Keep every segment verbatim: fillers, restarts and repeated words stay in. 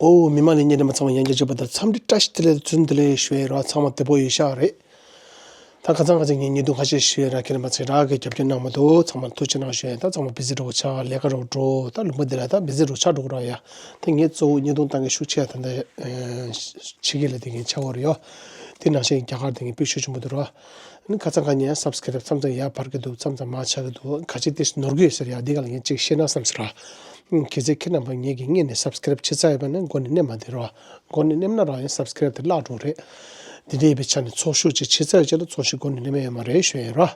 ཨོ། མི་མང་ལ་ཉན་མཁན་ཚང་མ་ཡང་བསྐྱར་མཇལ་བ་དང་འཚམས་འདྲི་བཀྲ་ཤིས་བདེ་ལེགས་བརྩོན་འགྲུས་ལེགས་ཞུ་ཡ་རོགས། ཚང་མ་བདེ་པོ་ཡོད་ཤག་རེད། ད་ཁ་སང་ཁ་སང་ངས་བརྙན་ཐུང་ཁ་ཤས་ཞུ་ཡ་ར། ཁྱེད་རྣམ་པ་ཚོས་རག་གི་རྒྱབ་སྐྱོར་གནང་མ་འདུག་ཚང་མ་ཐུགས་རྗེ་གནང་ཞུ་ཡ། ད་ཚང་མ་བི་ཟི་འགྲོ་ཆགས། ལས་ཀ་རོགས་འགྲོ། ད་ལུང་པ་འདི་ལ་ད་བི་ཟི་རོགས་ཆགས་འགྲོ་གི་ར་ཡ། ད་ངས་གཙོ་བོ་བརྙན་ཐུང་བཏང་གི་ཤུགས་ཆེ་ད་ད་ཕྱི་རྒྱལ་ལ་དེ་ངས་ཆགས་འོར་ཡོད། དེ་ནང་བཞིན་རྒྱ་གར་དེ་ངས་སྤུས་ཤུགས་ཆེན་པོ་འདུག་ར། ནི་ཁ་སང་ཁ་ཉིན་སབ་སི་ཀ་རེབ་མཚམས་མཚམས་ཡར་འཕར་གི་འདུག་མཚམས་མཚམས་མར་ཆག་གི་འདུག་ག་ཅིག་དེ་ནོར་གི་ཡོད་ཟེར་ཡ། འདི་ག་ལ་ངས་ཅིག་བཤད་ན་བསམ་ཟེར་ར། གལ་སྲིད་ཁྱེད་རྣམ་པ་ངེད་ཀྱི་སྔོན་ནས་སབ་སི་ཀ་རེབ་བྱེད་ཚར་ཡོད་པ་ན་མགོ་ནས་མནན་མ་དེ་རོགས། མགོ་ནས་མནན་ན་རང་ཡང་སབ་སི་ཀ་རེབ་དེ་བརླག་འགྲོ་རེད། དེ་འདྲ་ཡིན་པའི་ཆ་ནས་ཚོགས་ཞུགས་ཅིག་བྱེད་ཚར་ཡོད་ཅེ་ལ་ཚོགས་ཞུགས་མགོ་ནས་མནན་མ་ཡོད་མ་རེད་ཞུ་ཡ་ཡིན་རོགས།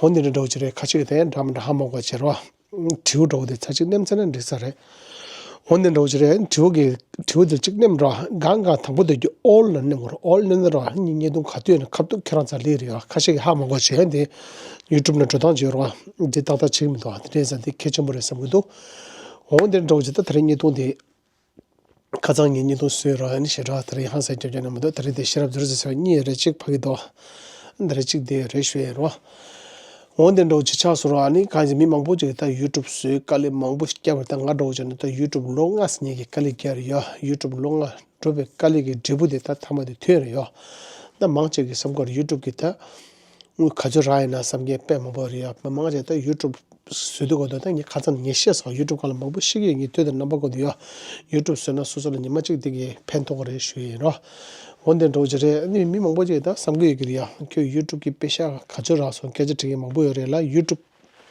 འོ་འདི་འདྲ་འདྲ་བོ་ཅིག་རེད། ཁ་ཅིག་གི་དེ་འདྲ་མི་འདྲ་ཧ་མ་གོ་བྱེད་རོགས། དྲི་བ་འདྲ་བོ་དེ་ཚར་གཅིག་མནན་ཚར་ན་འགྲིག་ས་རེད། འོ་འདི་འདྲ་བོ་ཅིག་རེད། དྲི་བ་གི་དྲི་བ་དེ་གཅིག་མནན་རོགས། གང་གང་དང་པོ་དེ་གི་ཨོལ་ལ་མནན་དགོས་རོགས། ཨོལ་མནན་ན་རོགས། ངས་བརྙན་ཐུང་ག་དུས་ཡིན་ན་ཁ་ཐུག་ཁྱེད་རང་ཚ་ལེ་རེད་ཡ། ཁ་ཤས་ཀྱི་ཧ་མ་གོ་བྱེད་ཡ་འདི་ཡུ་ཊུབ་ནང་འགྲོ་སྟངས་བྱེད་རོགས། འདི་ཏག་ཏག་བྱེད་ཀྱི་མི་འདུག་དེ་འདྲ་ཡིན་ཙང་འདི་གལ་ཆེན་པོ་རེད་བསམ་གྱི་འདུག་འོ་འདི་འདྲ་བོ་ཅིག་ད་དེ་རིང་བརྙན་ཐུང་དེ། ཁ་སང་ངས་བརྙན་ཐུང་བཟོས་རོགས་ནི་ཞེ་དྲག་དེ་རིང་ཧང་སང་རྒྱབ་རྒྱབ་ནི་མི་འདུག་དེ་རིང་དེ་ཤེས་རབ་ཛི་རོ་ཛི་སེ་བན་གཉིས་རེ་གཅིག་ཕ་གི་འདུག་དེ་རེ་གཅིག་དེ་རེ་ཞུ་ཡས་རོགས། འོ་འདི་འདྲ་བོ་ཅིག་ཆགས་སོང་རོགས། ཨ་ནི་གང་ཞིག་མི་མང་པོ་ཅིག་ད་ཡུ་ཊུབ་བཟོས་དཀའ་ལས་མང་པོ་བརྒྱབ་པ། ད་ང་འདྲ་བོ་ཅིག་ནི་ད་ཡུ་ཊུབ་ལོ་ལྔ་ཟིན་ངེད་ཀྱི་དཀའ་ལས་བརྒྱབ་རེད་ཡ། ཡུ་ཊུབ་ལོ་ལྔ་འགྲོ་བའི་དཀའ་ལས་ཀྱི་འབྲས་བུ་དེ་ད་མཐའ་མ་དེ་ཐོན་རེད་ཡ། ད་མང་ཆེ་གི་བསམ་ཀར་ཡུ་ཊུབ་གི་ད་དངུལ་ག་ཚོད་རག་ཡིན་ན་བསམ་མཁན་དཔེ་མང་པོ་རེད་ཡ། མི་མང་ཆེ་ད་ཡུ་ཊུབ་བཟོས་དུས་གོ་དོན་ད་ངས་ཁ་སང་ངས་བཤད་སོང་། ཡུ་ཊུབ་སྒང་ལ་མང་པོ་ཤེས་ཀྱི་ཡོད། ངས་དུས་དང་རྣམ་པ་ཀུན་ཏུ་ཡ་ཡུ་ཊུབ་བཟོས་ན་སོ་སོ་ལ་ཉི་མ་གཅིག་དེ་གའི་ཕན་ཐོགས་རེད་ཞུ་ཡི་ཡིན་རོགས། འོ་འདི་འདྲ་བོ་ཅིག་རེད། ཨ་ནི་མི་མང་པོ་ཅིག་ད་བསམ་གྱི་ཡོད་ཀྱི་རེད་ཡ། ཁྱོད་ཡུ་ཊུབ་གི་པེ་ཤ་ག་ཚོད་རག་སོང་སྐད་ཆ་དྲི་མཁན་མང་པོ་ཡོད་རེད་ལ། ཡུ་ཊུབ་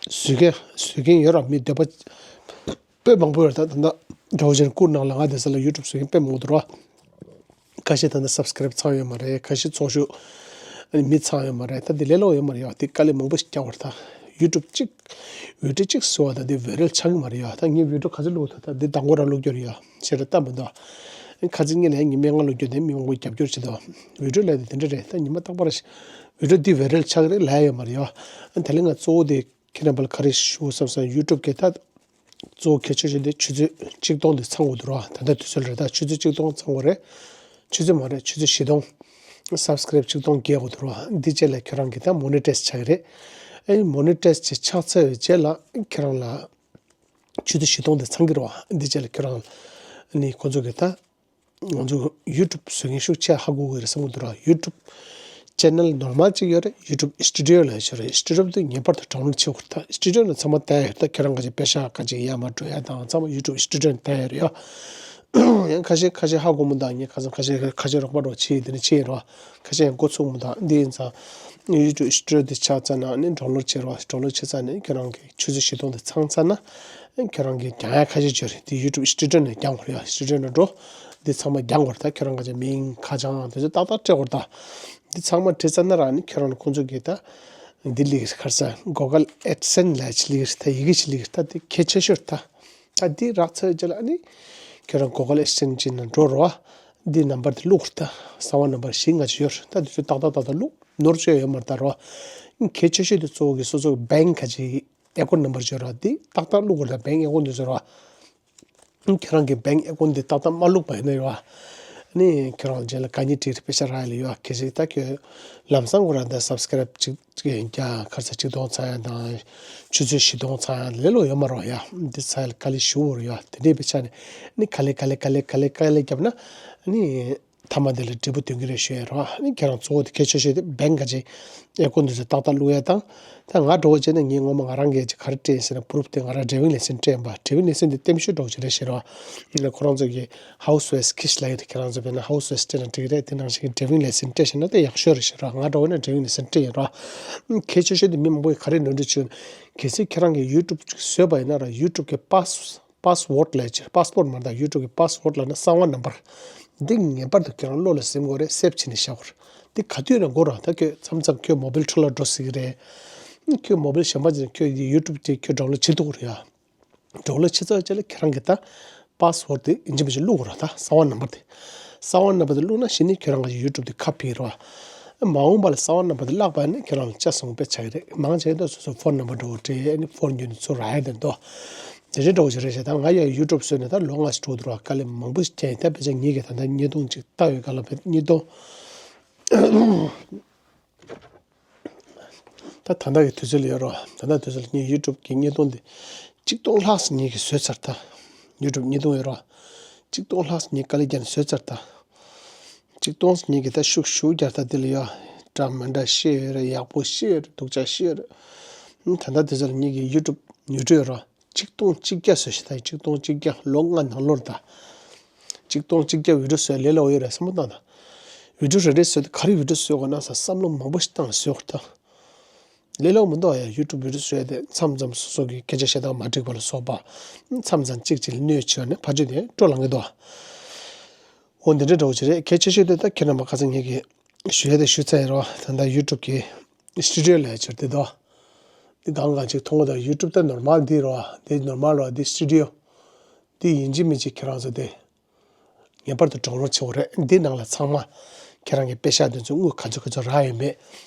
བཟོ་མཁན་བཟོ་མཁན་ཡོད་ར། མི་འདོད་པ་དཔེ་མང་པོ་ཡོད་རེད། ད་ད་ལྟ་འདྲ་བོ་ཅིག་བསྐུར་གནང་ལ་ང་དེ་ས་ལ་ཡུ་ཊུབ་བཟོ་མཁན་དཔེ་མང་པོ་འདུག་ར། ཁ་ཤས་ད་ལྟ་སབ་སི་ཀ་རེབ་ཚང་ཡོད་མ་རེད། ཁ་ཤས་ཚོགས་ཞུགས་ཨ་ནི་མི་ཚང་ཡོད་མ་རེད། ད་འདི་ལས་སླ་པོ་ཡོད་མ་རེད་ཡ། འདི་དཀའ་ལས་མང་པོ་ཞིག་བརྒྱབ་པ་རེད། ད་ཡུ་ཊུབ་གཅིག་བི་ཌིའོ་གཅིག་བཟོ་བ་ད་འདི་བའི་རལ་ཆགས་ཀྱི་མ་རེད་ཡ། ད་ངས་བི་ཌིའོ་ག་ཚོད་བླུགས་ཐུབ། ད་འདི་དང་པོ་རང་བླུགས་རྒྱུ་རེད་ཡ། ཞེ་དྲག་སྟབས་མི་འདུག་ཨ་ནི་ཁ་ཚིག་གཉིས་ལ་ཉི་མའི་ལྔ་བླུགས་རྒྱུ་དེ་མི་མང་པོ་རྒྱབ་སྐྱོར་བྱེད་དོ། བི་ཌིའོ་ལས་དེ་དེ་འདྲ་རེད། ད་ཉི་མ་རྟག་པར་བི་ཌིའོ་འདི་བའི་རལ་ཆགས་ཀྱི་རེད་ལབ་ཡོད་མ་རེད་ཡ། ཨ་ནི་དེ་ལས་ང་གཙོ་བོ་དེ་ཁྱེད་རྣམ་པ་ལ་ག་རེ་ཞུ་བསམ་སོང་། ཡུ་ཊུབ་གི་ད་གཙོ་བོ་གལ་ཆེ་ཤོས་དེ་ཆུ་ཚོད་གཅིག་སྟོང་དེ་ཚང་དགོས་འདུག་ར། ད་ལྟ་དུས་ཚོད་རེད། ད་ཆུ་ཚོད་གཅིག་སྟོང་ཚང་དགོས་རེད། ཆུ་ཚོད་མ་རེད། ཆུ་ཚོད་བཞི་སྟོང་། སབ་སི་ཀ་རེབ་གཅིག་སྟོང་བརྒལ་དགོས་འདུག་ར། འདི་རྗེས་ལ་ཁྱོད་རང་གི་ད་མོ་ནི་ཊའི་ཛི་ཆགས་ཀྱི་རེད། ཨེ་མོ་ནི་ཊའི་ཛི་ཅིག་ཆགས་ཚར་བའི་རྗེས་ལ་ཁྱོད་རང་ལ་ཆུ་ཚོད་བཞི་སྟོང་དེ་ཚང་གི་རེད་བ། འདི་རྗེས་ལ་ཁྱོད་རང་ནི་ཁོང་ཚོ་གི་ད་ང་ཚོ་ཡུ་ཊུབ་བཟོ་མཁན་ཤུགས་ཆེ་ཧ་གོ་གི་རེད་བསམ་གི་འདུག་ར། ཡུ་ཊུབ་ཅེ་ནལ་ནོར་མལ་གཅིག་ཡོད་རེད། ཡུ་ཊུབ་སི་ཊུ་ཌི་ཡོ་ལབ་ཡག་ཅིག་ཡོད་རེད། སི་ཊུ་ཌི་ཡོ་དེ་ངེས་པར་དུ་ཌའུན་ལོཌ་བྱེད་དགོས་རེད། ད་སི་ཊུ་ཌི་ཡོ་ནང་ཚང་མ་བལྟ་ཡག་ཡོད་རེད། ད་ཁྱེད་རང་ག་ཅིག་པེ་ཤག་ག་ཅིག་ཡར་མར་འགྲོ་ཡག་དང་ཚང་མ་ཡུ་ཊུབ་སི་ཊུ་ཌི་ཡོ་ནང་བལྟ་ཡག་ཡོད་རེད་ཡ། ཡང་ཁ་ཤས་ཁ་ཤས་ཧ་གོ་མི་འདུག་ངས་ཁ་སང་ཁ་ཤས་ཁ་ཤས་རོགས་པ་རོགས་བྱེད་དེ་ནས་བྱེད་ཡིན་རོགས། ཁ་ཤས་ཡང་འགོ་ཚུགས་མི་འདུག་འདི་ཡིན་ཙང་ཡུ་ཊུབ་སི་ཊུ་ཌི་ཡོ་དེ་ཆགས་ཚར་ན་ནི་ཌའུན་ལོཌ་བྱེད་རོགས། ཌའུན་ལོཌ་བྱས་ཚར་ནས་ཁྱེད་རང་གི་ཆུ་ཚོད་བཞི་སྟོང་དེ་ཚང་ཚར་ན། ཁྱེད་རང་གིས་རྒྱག་ཡག་ཁ་ཤས་ཅིག་ཡོད་རེད། དེ་ཡུ་ཊུབ་སི་ཊུ་ཌི་ཡོ་ནང་རྒྱག་དགོས་རེད་ཡ། སི་ཊུ་ཌི་ཡོ་ནང་འགྲོ། འདི་ཚང་མ་རྒྱག་དགོས་རེད། ད་ཁྱེད་རང་ག་ཅིག་མིང་ཁ་བྱང་དེ་ཚོ་ཏག་ཏག་སྤྲད་དགོས་རེད། ད་འདི་ཚང་མ་བྲིས་ཚར་ན་རང་ནི་ཁྱེད་རང་ནི་ཁོང་ཚོ་གིས་ད་འདི་སླེབས་ཀྱི་རེད། ག་རེ་ཟེར། གུ་གལ་ཨེ་ཌི་སེན་སི་ལབ་ཡག་ཅིག་སླེབས་ཀྱི་རེད། ད་ཡི་གེ་ཅིག་སླེབས་ཀྱི་རེད། ད་འདི་གལ་ཆེ་ཤོས་རེད། ད་ད་འདི་རག་ཚར་བའི་རྗེས་ལ་ཨ་ནི་ཁྱེད་རང་གུ་གལ་ཨེ་ཌི་སེན་སི་ཅིག་ནང་འགྲོ་རོགས། འདི་ནམ་བར་དེ་བླུགས་རོགས། ད་གསང་བ་ནམ་བར་བཞི་ལྔ་ཅིག་ཡོད་རེད། ད་འདི་ཚོ་ཏག་ཏག་ཏག་ཏག་བླུགས། ནོར་བཅོས་ཡོད་མ་རེད། ད་རོགས། གལ་ཆེ་ཤོས་དེ་གཙོ་བོ་གི་སོ་སོ་གི་བེང་ཀི་ག་ཅིག་ཨེ་ཀའུན་ཊི་ནམ་བར་ཅིག་ཡོད་རེད། འདི་ཏག་ཏག་བླུགས་དགོས་རེད། ད་བེང་ཀི་ཨེ་ཀའུན་ཊི་འདི་ཚོ་རོགས། ཁྱེད་རང་གི་བེང་ཀི་ཨེ་ཀའུན་ཊི་འདི་ཏག་ཏག་མ་བླུགས་པ་ཡིན་ན་ཡོད་ཨ། ནི་ཁྱེད་རང་རྗེས་ལ་གད་སྙིགས་བྲིས་པེ་ཤ་རག་ཡ་ལ་ཡོད་ཨ། གལ་སྲིད་ད་ཁྱོད་ལམ་སང་ཁོ་རང་ད་སབ་སི་ཀ་རེབ་གཅིག་གཅིག་ཡང་བརྒྱ་ག་རེ་ཟེར་གཅིག་སྟོང་ཚང་ཡ་དང་ཆུ་ཚོད་བཞི་སྟོང་ཚང་ཡ་ལས་སླ་པོ་ཡོད་མ་རེད་ཡ། འདི་ཚང་ཡ་ལ་དཀའ་ལས་ཞེ་པོ་རེད་ཡ། དེ་འདྲའི་པེ་ཤ་ནི་ནི་ག་ལེ་ག་ལེ་ག་ལེ་ག་ལེ་ག་ལེ་བརྒྱབ་ན་ནི། མཐའ་མ་དེ་ལ་འབྲས་བུ་ཐོན་གྱི་རེད་ཞུ་ཡ་རོགས། ཨ་ནི་ཁྱེད་རང་གཙོ་བོ་དེ་གལ་ཆེ་ཤོས་དེ་བེང་ཀི་ག་ཅིག་ཨེ་ཀའུན་ཊི་དེ་ཚོ་ཏག་ཏག་བླུགས་ཡ་དང་། ད་ང་འདྲ་བོ་བྱས་ན་ངས་སྔོན་མ་ང་རང་གིས་ཅིག་ག་རེ་སྤྲད་ཡིན་ཟེར་ན་པུ་རུབ་དེ་ང་རང་ཌ་རའི་ཝིང་ལའི་སེན་སི་སྤྲད་ཡིན་པ། ཌ་རའི་ཝིང་ལའི་སེན་སི་དེ་ལྟད་མོ་ཤོས་འདྲ་བོ་ཅིག་རེད་ཞུ་རོགས། ཁོ་རང་ཚོ་གི་ཧའུ་སི་ཝེ་སི་ཀི་ཤི་ལབ་ཡ་དེ་ཁྱེད་རང་ཚོ་བས་ན་ཧའུ་སི་ཝེ་སི་སྤྲད་ན་འགྲིག་གི་རེད། དེ་ནང་བཞིན་གྱི་ཌ་རའི་ཝིང་ལའི་སེན་སི་སྤྲད་ཤེས་ན་དེ་ཡག་ཤོས་རེད་ཞུ་རོགས། ང་འདྲ་བོ་ན་ཌ་རའི་ཝིང་ལའི་སེན་སི་སྤྲད་ཡིན་རོགས། གལ་ཆེ་ཤོས་དེ་མི་མང་པོས་ག་རེ་ནོར་འཁྲུལ་བྱུང་། གལ་སྲིད་ཁྱེད་རང་གིས་ཡུ་ཊུབ་ཅིག་བཟོས་པ་ཡིན་ན་ར་ཡུ་ཊུབ་གི་པཱ་སི་པཱ་སི་ཝར་ཌི་ལབ་ཡ་ཅིག་པཱ་སི་ཝར་ཌི་མ་རེད། ད་ཡུ་ཊུབ་གི་པཱ་སི་ཝར་ཌི་ལབ་ན་གསང་བ་ནམ་བར། འདི་ངེས་པར་དུ་ཁྱེད་རང་བློ་ལ་ཟིན་དགོས་རེད། སེབ་བྱས་ནས་བཞག་དགོས་རེད། འདི་ག་དུས་ཡིན་ན་དགོས་རེད། ད་ཁྱོད་མཚམས་མཚམས་ཁྱོད་མོ་བེལ་འཕྲོ་བརླག་འགྲོ་སྲིད་ཀྱི་རེད། ཁྱོད་མོ་བེལ་གཞན་པ་ཅིག་ཁྱོད་ཡུ་ཊུབ་དེ་ཁྱོད་ཌའུན་ལོཌ་བྱེད་ཐུབ་ཀྱི་རེད་ཡ། ཌའུན་ལོཌ་བྱེད་ཚར་རྗེས་ལ་ཁྱེད་རང་གིས་ད་པཱ་སི་ཝར་ཌི་དེ་ཡིན་གཅིག་མིན་གཅིག་བླུགས་དགོས་རེད། ད་གསང་བ་ནམ་བར་དེ། གསང་བ་ནམ་བར་དེ་བླུགས་ན་གཞི་ནས་ཁྱོད་རང་གི་ཡུ་ཊུབ་དེ་ཁ་ཕྱེ་རོགས། མ་འོངས་པ་ལ་གསང་བ་ནམ་བར་དེ་བརླག་པ་ཡིན་ན་ཁྱོད་རང་ལ་ལྕགས་ཟམ་པ་དཔེ་ཆགས་ཀྱི་རེད། མང་ཆེ་ད་སོ་སོ་ཕོན་ནམ་བར་འདྲ་བོ་སྤྲད། ཨ་ནི་ཕོན་བརྒྱུད་ནས་ཚུར་རག་ཡ་དེ་འདུག་དེ་འདྲའི་འདྲ་བོ་ཞིག་རེད་ཤག་ད་ང་ཡང་ཡུ་ཊུབ་བཟོས་ནས་ད་ལོ་ལྔ་ཞིག་འགྲོ་འདུག་ར། དཀའ་ལས་མང་པོ་ཞིག་བརྒྱབ་ཡིན། ད་ཕལ་ཆེར་ངེད་ཀྱིས་ད་ལྟ་བརྙན་ཐུང་ཅིག་བལྟ་བའི་སྒང་ལ་ཕལ་བརྙན་ཐུང་ད་ད་ལྟ་གི་དུས་ཚོད་ལ་ཡོད་རོགས། ད་ལྟ་དུས་ཚོད་ལ་ངས་ཡུ་ཊུབ་གི་བརྙན་ཐུང་འདི་ཆིག་སྟོང་ལྷག་ཙམ་ངེད་ཀྱིས་བཟོས་ཚར། ད་ཡུ་ཊུབ་བརྙན་ཐུང་ཡོད་རོགས། གཅིག་སྟོང་ལྷག་ངས་དཀའ་ལས་བརྒྱབ་ནས་བཟོས་ཚར་ད། གཅིག་སྟོང་ངས་ཀྱི་ད་ཤུགས་ཤུགས་རྒྱག་ད། དེ་ལ་ཡ་འདྲ་མི་འདྲ་བཤད་ཡོད་རེད། ཡག་པོ་བཤད་ཡོད་རེད། སྡུག་ཅག་བཤད་ཡོད་རེད། ད་ལྟ་དེ་ཚོ་ལ་ངས་ཀྱི་ཡུ་ཊུབ་ཡུ་ཊུབ་ར་གཅིག་སྟོང་གཅིག་བརྒྱ་བཟོས་ཤག་ད་གཅིག་སྟོང་གཅིག་བརྒྱ་ལོ་ལྔ་ནང་ལོར་ད། གཅིག་སྟོང་གཅིག་བརྒྱ་བི་ཌིའོ་བཟོས་ལས་སླ་པོ་ཡོད་རེད་བསམ་བློ་བཏང་ད། བི་ཌིའོ་རེ་རེ་བཟོས་ཏེ་ག་རེ་བི་ཌིའོ་བཟོས་དགོས་ན་ཟེར་བསམ་བློ་མང་པོ་ཞིག་བཏང་བཟོས་ཡོད་རེད་ད། ལས་སླ་པོ་མི་འདུག་ཨ། ཡ་ཡུ་ཊུབ་བི་ཌིའོ་བཟོས་ཏེ་མཚམས་མཚམས་སོ་སོ་གི་སྐད་ཆ་བཤད་སྟངས་མ་འགྲིག་པ་ལ་སོགས་པ། མཚམས་མཚམས་གཅིག་གཅིག་ལ་གནོད་བྱས་ནས་ཕར་ཕྱོགས་དེ་སྤྲོ་ལངས་ཀྱི་འདུག་ཨ། འོ་འདི་འདྲ་འདྲ་བོ་ཅིག་རེད། གལ་ཆེ་ཤོས་དེ་ད་ཁྱེད་རྣམ་པ་ཁ་སང་ངས་ཀྱི་ཞུ་ཡ་དེ་ཞུས་ཚར་ཡིན་རོ། ད་ལྟ་ཡུ་ཊུབ་ཀྱི་སི་ཊུ་ཌི་ཡོ་ལབ་ཡ་ཅིག་རེད་དེ་དོ། འདི་གང་གང་ཅིག་མཐོང་གི་འདུག་ཡུ་ཊུབ་ད་ནོར་མལ་འདི་རོ། འདི་ནོར་མལ་རོ། འདི་སི་ཊུ་ཌི་ཡོ། འདི་ཡིན་གཅིག་མིན་གཅིག་ཁྱེད་རང་ཚོ་དེ་ངེས་པར་དུ་གྲོགས་རོགས་བྱེད་དགོས་རེད། འདི་ནང་ལ་ཚང་མ་ཁྱེད་རང་གི་པེ་ཤག་དེ་ཚོ་དངུལ་ག་ཚོད་ག་ཚོད་རག་ཡོད་མེད།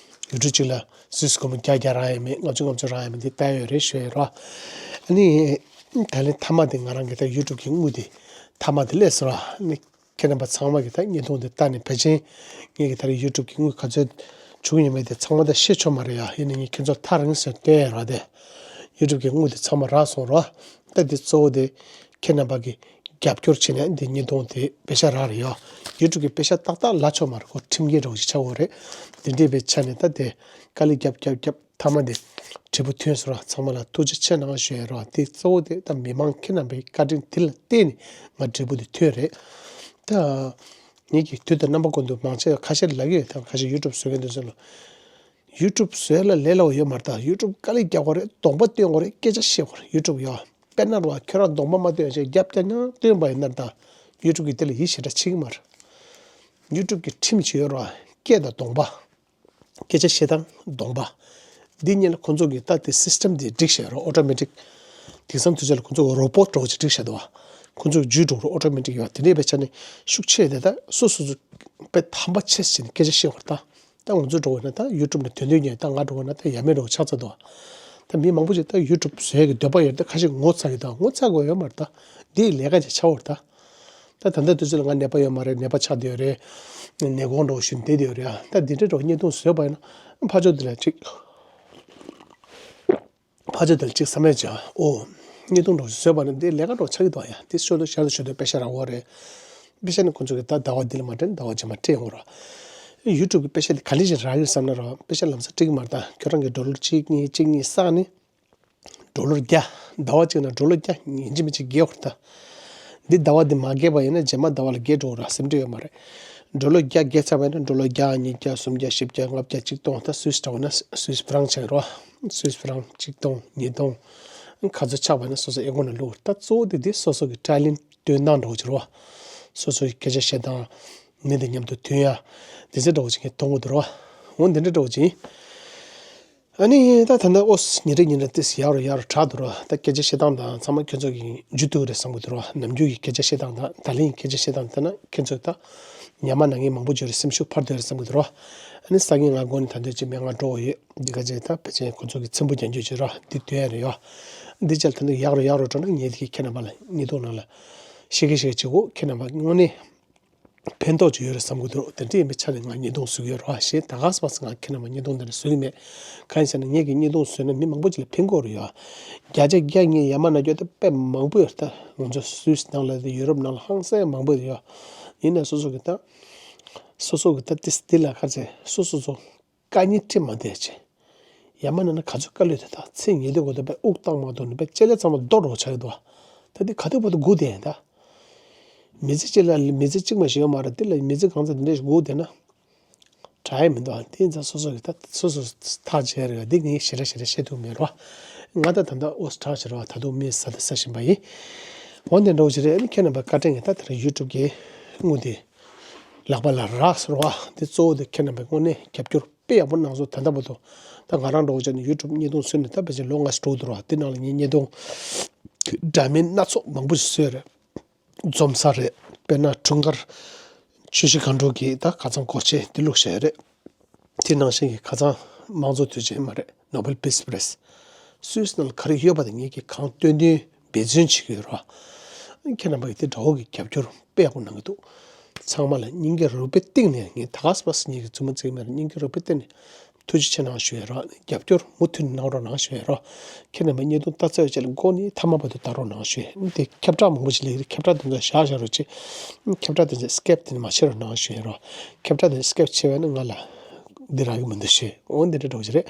ཡུ་ཊུབ་གཅིག་ལ་སུད་སི་སྒོར་མོ་བརྒྱ་བརྒྱ་རག་ཡོད་མེད། ལྔ་བཅུ་ལྔ་བཅུ་རག་ཡོད་མེད། འདི་ལྟ་ཡོད་རེད་ཞུ་ཡ་རོ། ཨ་ནི་ད་ལན་མཐའ་མ་དེ་ང་རང་གི་ད་ཡུ་ཊུབ་ཀྱི་དངུལ་དེ་མཐའ་མ་དེ་སླེབས་སོང་ར། ཨ་ནི་ཁྱེད་རྣམ་པ་ཚང་མ་གིས་ད་བརྙན་ཐུང་འདི་ལྟ་ནས་ཕལ་ཆེར་ངེད་ཀྱི་ད་རེས་ཡུ་ཊུབ་ཀྱི་དངུལ་ག་ཚོད་བྱུང་ཡོད་མེད་དེ་ཚང་མ་ད་ཤེས་ཆོག་མ་རེད་ཡ། ཡིན་ནའི་ངས་ཁྱེད་ཚོར་ཐག་རིང་ཙམ་སྟོན་ཡ་ར། དེ་ཡུ་ཊུབ་ཀྱི་དངུལ་དེ་ཚང་མ་རག་སོང་ར། ད་འདི་གཙོ་བོ་དེ་ཁྱེད་རྣམ་པ་གིས་རྒྱབ་སྐྱོར་བྱས་ནས་འདི་བརྙན་ཐུང་དེ་པེ་ཤག་རག་རེད་ཡ། ཡུ་ཊུབ་ཀྱི་པེ་ཤག་ཏག་ཏག་ལ་ཆོག་མ་རེད། ཁོ་ཁྲིམས་འགལ་འདྲ་བོ་ཞིག་ཆགས་ཡོད་རེད། འདི་འདྲའི་བའི་ཆ་ནས་ད་དེ་དཀའ་ལས་རྒྱབ་རྒྱབ་རྒྱབ། མཐའ་མ་དེ་འབྲས་བུ་ཐོན་སོང་ར། ཚང་མ་ལ་ཐུགས་རྗེ་ཆེ་གནང་ཞུ་ཡ་ར། དེ་གཙོ་བོ་དེ་ད་མི་མང་ཁྱེད་རྣམ་པའི་བཀའ་དྲིན་དེ་ལ་བརྟེན་ནས་ང་འབྲས་བུ་དེ་ཐོན་རེད། ད་ངེད་ཀྱིས་དུས་དང་རྣམ་པ་ཀུན་ཏུ་མང་ཆེ་བ་ཁ་ཤས་ལབ་ཀྱི་ཡོད། ད་ཁ་ཤས་ཡུ་ཊུབ་བཟོ་མཁན་དེ་ཚོ་ལ་ཡུ་ཊུབ་བཟོ་ཡ་ལ་ལས་སླ་པོ་ཡོད་མ་རེད། ད་ཡུ་ཊུབ་དཀའ་ལས་རྒྱག་དགོས་རེད། གདོང་པ་སྟོན་དགོས་རེད། སྐད་ཆ་བཤད་དགོས་རེད། ཡུ་ཊུབ་ཡ་དཔེར་ན་ར་ཁྱོད་རང་གདོང་པ་མ་སྟོན་ཡ་བྱས་རྒྱབ་རྒྱབ་ཉག་སྟོན་པ་ཡིན་ན་ད་ཡུ་ཊུབ་ཀྱིས་དེ་ལ་ཡིད་ཆེས་འདྲ་བྱེད་ཀྱི་མ་རེད། ཡུ་ཊུབ་ཀྱི་ཁྲིམས་ཅིག་ཡོད་ར། སྐད་དང་གདོང་པ། སྐད་ཆ་བཤད་སྟངས་གདོང་པ། འདི་གཉིས་ལ་ཁོང་ཚོ་གིས་ད་དེ་སི་སི་ཊམ་དེ་སྒྲིག་བཞག་རོ། ཨོ་ཊོ་མེ་ཊིག་དེང་སང་དུས་ཚོད་ལ་ཁོང་ཚོ་གིས་རོ་པོཊ་འདྲ་བོ་ཅིག་སྒྲིག་བཞག་འདུག་བ། ཁོང་ཚོ་གིས་འཇུས་འགྲོ་རོ། ཨོ་ཊོ་མེ་ཊིག་ཡོད། དེ་འདྲའི་བའི་ཆ་ནས་ཤུགས་ཆེ་དེ་ད་སོ་སོ་སོ་དཔེ་དམ་པ་ཆེ་ཟེར་ནས་སྐད་ཆ་བཤད་བར་ད། ད་ང་ཚོ་འགྲོ་བ་ན་ད་ཡུ་ཊུབ་ནས་དོན་དོན་ཉན་ད་ང་འགྲོ་བ་ན་ད་ཡ་མེད་འགྲོ་ཆགས་ཚར་འདུག་བ། ད་མི་མང་པོ་ཅིག་ད་ཡུ་ཊུབ་བཟོ་ཡ་གི་འདོད་པ་ཡོད། ད་ཁ་ཤས་ངོ་ཚ་གི་ད་ངོ་ཚ་དགོས་ཡོད་མ་རེད། ད་འདི་ལས་ཀ་ཅིག་ཆགས་བར་ད། ད་ད་ལྟ་དུས་ཚོད་ལ་ང་ནད་པ་ཡོད་མ་རེད། ནད་པ་ཆགས་བསྡད་ཡོད་རེད། ནད་གོང་འགྲོ་བཞིན་བསྡད་ཡོད་རེད། ད་འདི་འདྲའི་འགྲོ་བརྙན་ཐུང་བཟོས་པ་ཡིན་ན་ཕར་ཕྱོགས་འདི་ལ་ཅིག་ཕར་ཕྱོགས་འདི་ལ་ཅིག་བསམ་ཡས་ཅིག་ཨོ། བརྙན་ཐུང་འགྲོ་བཞིན་བཟོས་པ་ཡིན་ན་འདི་ལས་ཀ་འགྲོ་ཆགས་ཀྱི་འདུག་ཡ། འདི་ཤོར་དུ་ཤར་དུ་ཤོར་དུ་པེ་ཤག་རག་གི་རེད། པེ་ཤག་ནི་ཁོང་ཚོ་གིས་ད་ཟླ་བ་འདི་ལ་མ་སྤྲད་ན་ཟླ་བ་རྗེས་མ་སྤྲད་ཡོང་གི་རེད། ཡུ་ཊུབ་གི་པེ་ཤག་འདི་ག་ལེ་ཅིག་རག་ཡོད་བསམ་ན་ར་པེ་ཤག་ལམ་སང་སྤྲད་ཀྱི་མ་རེད། ད་ཁྱོད་རང་གིས་ཌོ་ལར་གཅིག་གཉིས་གཅིག་གཉིས་བསགས་ནས། ཌོ་ལར་བརྒྱ། ཟླ་བ་གཅིག་ནང་ཌོ་ལར་བརྒྱ་ཡིན་གཅིག་མིན་གཅིག་རྒྱལ་བར་ལྟ། འདི་ཟླ་བ་འདི་མ་རྒྱས་པ་ཡིན་ན་རྗེས་མ་ཟླ་བ་ལ་རྒྱས་འགྲོ་ར་སེམས་ཁྲལ་ཡོད་མ་རེད། ཌོ་ལར་བརྒྱ་རྒྱས་ཚར་བ་ཡིན་ན་ཌོ་ལར་བརྒྱ་ཉིས་བརྒྱ་སུམ་བརྒྱ་བཞི་བརྒྱ་ལྔ་བརྒྱ་ཆིག་སྟོང་། ད་སུད་སི་འདྲ་བོ་ན་སུད་སི་ཕ་རང་ཆགས་རོ། སུད་སི་ཕ་རང་ཆིག་སྟོང་ཉིས་སྟོང་། ག་ཚོད་ཆགས་པ་ཡིན་ན་སོ་སོ་ཨེ་ཀོན་ལ་བླུགས། ད་གཙོ་བོ་དེ་འདི་སོ་སོ་གི་ཊེ་ལེན་ཊི་སྟོན་སྟངས་འདྲ་བོ་ཅིག་རོ། སོ་སོ་གི་སྐད་ཆ་བཤད་སྟངས། མི་དང་མཉམ་དུ་མཐུན་ཡ། དེ་ཚོ་འདྲ་བོ་ཅིག་ངས་མཐོང་གི་འདུག་རོ། འོ་འདི་འདྲ་འདྲ་བོ་ཅིག་ཨ་ནི་ད་ད་ལྟ་ཨོ་ཉིན་རེ་ཉིན་རེ་ཏོག་ཙམ་ཡག་རུ་ཡག་རུ་དྲག་འདུག་ར། ད་སྐད་ཆ་བཤད་སྟངས་དང་ཚང་མ་ཁྱོད་ཚོ་གིས་འཇུ་ཐུབ་རེད་བསམ་གྱི་འདུག་ར། ནམ་རྒྱུན་གྱི་སྐད་ཆ་བཤད་སྟངས་དང་ད་ལན་གྱི་སྐད་ཆ་བཤད་སྟངས་ལྟ་ན་ཁྱོད་ཚོ་ད་ཉམས་མ་གནང་མཁན་མང་པོ་ཡོད་རེད། སེམས་ཤུགས་འཕར་བསྡད་རེད་བསམ་གྱི་འདུག་ར། ཨ་ནི་སང་ཉིན་ང་དགོང་ནས་ད་འདོད་ཅིག་སྨན་ཁང་འགྲོ་དགོས་ཡོད། འདི་ག་ཅིག་ད་ཕལ་ཆེར་ཁོ་ཚོ་གི་ཚེམ་བུ་རྒྱག་རྒྱུ་ཅིག་ར་འདི་སྟོན་ཡ་རེད་ཡ། འདི་ཅག་ད་འདི་ཡག་རུ་ཡག་རུ་འགྲོ་ན་ངས་འདི་གི་ཁྱེད་རྣམ་པ་ལ་བརྙན་ཐུང་ནང་ལ་ཤེས་ཀྱི་ཤེས་ཀྱི་བྱེད་དགོས། ཁྱེད་རྣམ་པ་དངོས་གནས། ཕན་ཐོགས་ཅིག་ཡོད་རེད་བསམ་གྱི་འདུག་དེ་འདྲ་ཡིན་པའི་ཆ་ནས་ང་བརྙན་ཐུང་བཟོ་གི་ཡོད་རེད་བ། གཞན་ད་ག་སེ་བ་སེ་ང་ཁྱེད་རྣམ་པ་བརྙན་ཐུང་འདི་འདྲ་བཟོ་གི་མེད། གང་ཡིན་ཟེར་ན་ངེད་ཀྱི་བརྙན་ཐུང་བཟོས་ན་མི་མང་པོ་ཅིག་ལ་ཕན་གྱི་ཡོད་རེད་ཡ། བརྒྱ་ཆ་བརྒྱ་ངས་ཡ་མ་ན་རྒྱུ་ད་དཔེ་མང་པོ་ཡོད་རེད། ད་ང་ཚོ་སུད་སི་ནང་ལ་དེ་ཡུ་རོབ་ནང་ལ་ཧང་སང་མང་པོ་ཡོད་རེད་ཡ། ཡིན་ནའི་སོ་སོ་གི་ད་སོ་སོ་གི་ད་ཏིས་འདི་ལ་ཁ་ཚེ་སོ་སོ་སོ། དཀའ་ངལ་འཕྲད་མ་བསྡད་ཅེས། ཡ་མ་ན་ན་ག་ཚོད་དཀའ་ལས་དེ་དག་ཚེ་ཉེ་དུས་གོ་དེ་པའི་དབུགས་བཏང་མ་ཐུབ་ནས་པའི་ལྕེ་ལེ་ཚང་མ་རྡོ་འགྲོ་ཆགས་ཀྱི་འདུག་ད་འདི་ག་དུས་བར་དུ་སྒུག་བསྡད་ཡིན་ད། མི་ཚེ་གཅིག་ལ་མི་ཚེ་གཅིག་མ་ཞིག་ཡོད་མ་རེད། འདི་ལ་མི་ཚེ་གང་ཚ་འདི་འདྲ་ཞིག་སྒུག་བསྡད་ན། དྲག་ཡ་མི་འདུག་དེ་ཡིན་ཙང་སོ་སོ་གི་ད་སོ་སོ་ཐག་བཅད་རེད། འདི་ངས་ཞེ་དྲག་ཞེ་དྲག་བཤད་ཐུབ་མེད་རོ། ང་ད་ད་ད་ཨོ་སི་ཊྲ་ཞེས་རོ། ད་དུང་མི་ས་ད་ས་བཞིན་པ་ཡིན། འོན་ཏེ་འགྲོ་ཞེས་རེད། ཨ་ནི་ཁྱེད་རྣམ་པ་བཀའ་དྲིན་གྱིས་ད་དེ་རིང་ཡུ་ཊུབ་གི་དངུལ་འདི་ལག་པ་ལ་རག་ཟེར་བ་འདི་གཙོ་བོ་དེ་ཁྱེད་རྣམ་པའི་དངོས་གནས་རྒྱབ་སྐྱོར་དཔེ་ཡག་པོ་གནང་སོང་། ད་ལྟ་བར་དུ་ད་ང་རང་འདྲ་བོ་བྱས་ནས་ཡུ་ཊུབ་བརྙན་ཐུང་བཟོས་ནས་ད་ཕལ་ཆེར་ལོ་ལྔ་ཙམ་འགྲོ་གི་འདུག་ར། འདི་ནང་ལ་ངས་བརྙན་ཐུང་འདྲ་མིན་སྣ་ཚོགས་མང་པོ་ཞིག་བཟོས་རེད། འཛོམས་ས་རེད། དཔེར་ན་འཁྲུངས་སྐར་ཆུ་བཞི་སྒང་དྲུག་གི་ད་ཁ་སང་སྒོར་གཞས་འདི་བླུགས་བཞག་ཡོད་རེད། དེ་ནང་བཞིན་གྱི་ཁ་སང་དམངས་གཙོ་དུས་ཆེན་མ་རེད། ནོ་བེལ་པིས་པི་རེས། སུད་སི་ནང་ལ་ག་རེ་ཡོད་པ་དང་ངེད་ཀྱིས་གང་སྟོན་སྟོན་འབད་བརྩོན་བྱེད་ཀྱི་ཡོད་རེད། ཁྱེད་རྣམ་པ་ཡིས་དེ་འདྲ་བོ་གི་རྒྱབ་སྐྱོར་དཔེ་ཡག་པོ་གནང་གི་འདུག་ཚང་མ་ལ་སྙིང་གི་རུས་པའི་གཏིང་ནས། ངས་ད་ག་སེ་བ་སེ་ངེད་ཀྱི་རྫུན་མ་བརྩི་གི་མ་རེད། སྙིང་གི་རུས་པའི་གཏིང་ནས་ ཐུགས་རྗེ་ཆེ་གནང་ཞུ་ཡས་རོགས། རྒྱབ་སྐྱོར་མུ་མཐུད་གནང་རོགས་གནང་ཞུ་ཡས་རོགས། ཁྱེད་རྣམ་པས་བརྙན་ཐུང་ལྟ་ཚར་བའི་རྗེས་ལ་མགོ་ནས་མཐའ་མ་བར་དུ་ལྟ་རོགས་གནང་ཞུ་ཡས། འདི་ཁྱབ་བསྒྲགས་མང་པོ་ཞིག་སླེབས་ཀྱི་རེད། ཁྱབ་བསྒྲགས་དེ་ཚོ་བཞག་བཞག་རོགས་བྱེད། ཁྱབ་བསྒྲགས་དེ་ཚོ་སི་ཀིབ་དེ་ནས་མ་བྱེད་རོགས་གནང་ཞུ་ཡས་རོགས། ཁྱབ་བསྒྲགས་དེ་ཚོ་སི་ཀིབ་བྱས་པ་ཡིན་ན་ང་ལ་འདི་རག་གི་མི་འདུག་ཞུ་ཡས། འོ་འདི་འདྲ་འདྲ་བོ་ཞིག་རེད།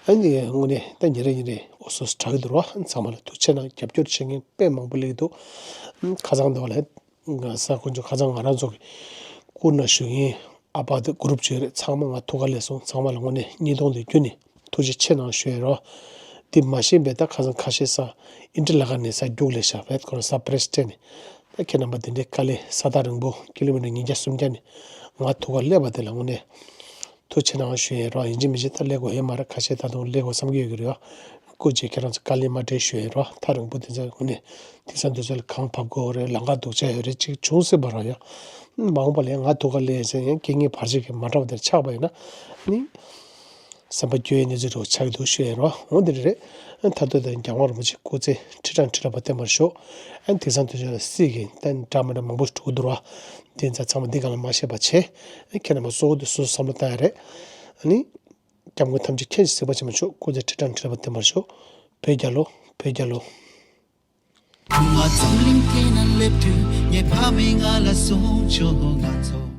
ཨ་ནི་དངོས་གནས་ད་ཉིན་རེ་ཉིན་རེ་འོ་སོ་སོ་དྲག་གི་འདུག་རོགས། ཚང་མ་ལ་ཐུགས་རྗེ་ཆེ་གནང་། རྒྱབ་སྐྱོར་བྱེད་མཁན་དཔེ་མང་པོ་སླེབས་ཀྱི་འདུག་ཁ་སང་དེ་བ་ལ། ང་ས་ཁོང་ཚོ་ཁ་སང་ང་རང་ཚོ་གི་སྐུ་ན་གཞོན་ཡིན། ཨ་ཕ་དེ་གུ་རུབ་བྱོས་རེད། ཚང་མ་ང་ཐུགས་ཁ་ལས་སོང་། ཚང་མ་ལ་དངོས་གནས་སྙིང་སྟོབས་དེ་བརྒྱུད་ནས་ཐུགས་རྗེ་ཆེ་གནང་ཞུ་ཡས་རོགས། དེ་མ་ཤེས་པས་ད་ཁ་སང་ཁ་ཤས་ས་ཨིན་ཏི་ལ་ཁ་ནས་ས་རྒྱུགས་ལས་ཤག་བེད་ཁོ་ར་ས་པྲེ་སི་སྤྲད་ནས། ད་ཁྱེད་རྣམ་པ་དེ་འདྲའི་དཀའ་ལས་ས་ཐག་རིང་པོ་ཀི་ལོ་མི་ཊར་ཉིས་བརྒྱ་སུམ་བརྒྱ་ནས་ང་ཐུགས་ཁ་སླེབས་པ་དེ་ལ་དངོས་གནས། ཐུགས་རྗེ་ཆེ་གནང་ཞུ་ཡས་རོགས། ཡིན་གཅིག་མིན་གཅིག་ད་སླེབས་དགོས་ཡོད་མ་རེད། ཁ་ཤས་ད་དུང་སླེབས་དགོས་བསམ་གྱི་ཡོད་ཀྱི་རེད། སྐུ་མཁྱེན་ཁྱེད་རང་ཚོ་དཀའ་ལས་མ་སྤྲད་ཞུ་ཡས་རོགས། ཐག་རིང་པོ་དེ་ཚོ་དངོས་གནས་དེང་སང་དུས་ཚོད་ལ་གངས་བབས་དགོས་རེད། ལམ་ཁ་སྡུག་ཅག་ཡོད་རེད། ཅིག་བྱུང་སྲིད་པ་རང་ཡང་མ་འོངས་པ་ལ་ཡང་ང་ཐུགས་ཁ་སླེབས་ཟེར་ཡང་རྐྱེན་ངན་བར་ཆད་ཀྱི་མ་འདྲ་བ་དེར་ཆགས་པ་ཡིན་ན་ནི། སེམས་པ་སྐྱོ་བའི་གནས་ཚུལ་རེ་བ་ཆགས་ཀྱི་འདུག་ཞུ་ཡས་རོགས། འོ་འདི་རེད། ཨ་ད་ལྟ་དེ་རྒྱལ་དབང་རིན་པོ་ཆེ་སྐུ་ཚེ་ཁྲི་ཕྲག་ཁྲི་ཕྲག་པ་བརྟན་པར་ཤོག་ཨ་དེང་སང་དུས་ཚོད་ལ་སྲིད་ཀྱི་རྟེན་འདྲ་མི་འདྲ་མང་པོ་ཞིག་འགྲོ་གི་འདུག་ར། དེ་ཚོ་ཚང་མ་འདི་ག་ལ་མ་བཤད་པ་བྱས། ཨ་ཁྱེད་རྣམ་པ་གཙོ་བོ་དེ་སོ་སོ་བསམ་བློ་བཏང་ཡ་རེད། ཨ་ནི། སྐྱབས་མགོན་ཐམས་ཅད་མཁྱེན་ཅིང་གཟིགས་པ་ཆེན་པོ་མཆོག་སྐུ་ཚེ་ཁྲི་ཕྲག་ཁྲི་ཕྲག་པ་བརྟན་པར་ཤོག་བོད་རྒྱལ་ལོ། བོད་རྒྱལ་ལོ། ང་འཛམ་གླིང་སྟེང་ན་སླེབས་དུས་ངའི་ཕ་མས་ང་ལ་གསུངས་བྱུང་། ང་ཚོ་